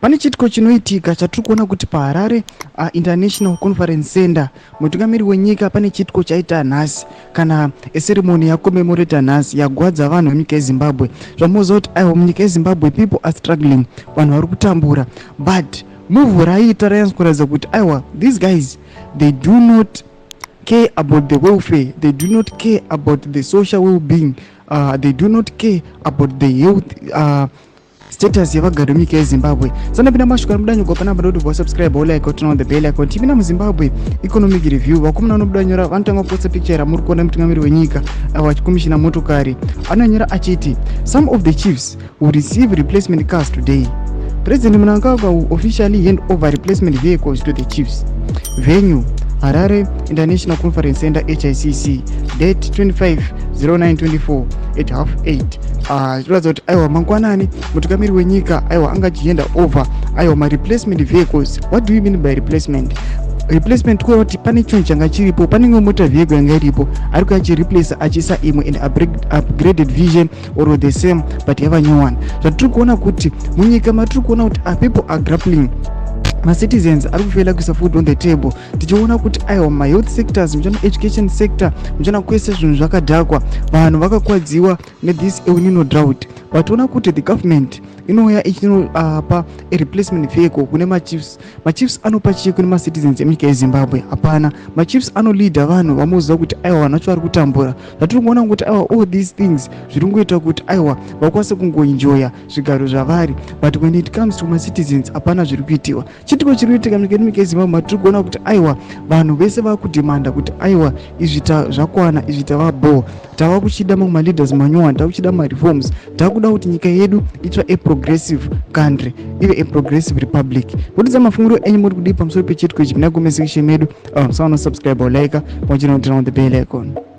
Pane chiitiko chinoitika chatiri kuona kuti paHarare International Conference Center, mutungamiri wenyika pane chiitiko chaita nhasi kana ceremony yacommemorata nhasi yagwadza vanhu vemunyika yeZimbabwe. Zvamunoziva kuti aiwa, munyika yeZimbabwe people are struggling, vanhu vari kutambura, but move raiita rainyatsa kuratidza kuti aiwa, these guys, they do not care about the welfare, they do not care about the social well-being, they do not care about the health status yevagari vemunyika yeZimbabwe. Sanapinda mashoko ari mudanyogwa panapa, ndoti wasubscribe, wolike, woturn on the bell icon. Tipinda muZimbabwe Economic Review. Vakomana vanobuda nyora, vanotanga kuposta picture ramuri kuona mutungamiri wenyika vachikomishina motokari. Anonyora achiti, "Some of the chiefs will receive replacement cars today. President Mnangagwa will officially hand over replacement vehicles to the chiefs. Venue: Harare International Conference Center, HICC. Date: 25 0924 at half 8." Zvinoratidza kuti aiwa, mangwanani mutungamiri wenyika aiwa anga achihanda over aiwa mareplacement vehicles. What do you mean by replacement? Replacement kureva kuti pane chinhu changa chiripo, pane imwe motor vehicle yanga iripo, ari kuya achireplace, achiisa imwe in upgraded version or the same but yava new one. Zvatiri kuona kuti munyika matiri kuona kuti people are grappling, macitizens ari kufaila kuisa food on the table. Tichiona kuti aiwa, mahealth sectors, muchiona education sector, muchiona kwese zvinhu zvakadhakwa, vanhu vakakwadziwa nethis El Nino drought. Vationa kuti the government inouya ichinopa areplacement vehicle kune machiefs. Machiefs anopa chii kune macitizens emunyika yeZimbabwe? Hapana. Machiefs anoleada vanhu vamoziva kuti aiwa, vanhu vacho vari kutambura. Zvatiri kuona kuti aiwa, all these things zviri kungoita kuti aiwa, vakwanise kungoenjoya zvigaro zvavari, but when it comes to macitizens, hapana zviri kuitiwa. Chitiko chiri kuitika munyika yedu, munyika yeZimbabwe, matiri kuona kuti aiwa, vanhu vese vakudhimanda kuti aiwa, izvi zvakwana, izvi tava bho, tava kuchida mamwe maleaders manyowani, tava kuchida mareforms, takuda kuti nyika yedu itva a progressive country, ive a progressive republic. Kutidza mafungiro enyu, muri kudii pamusoro pechitiko ichi? Muna comment section medu. Musaona subscribe, like, pamwe chete noturn on the bell icon.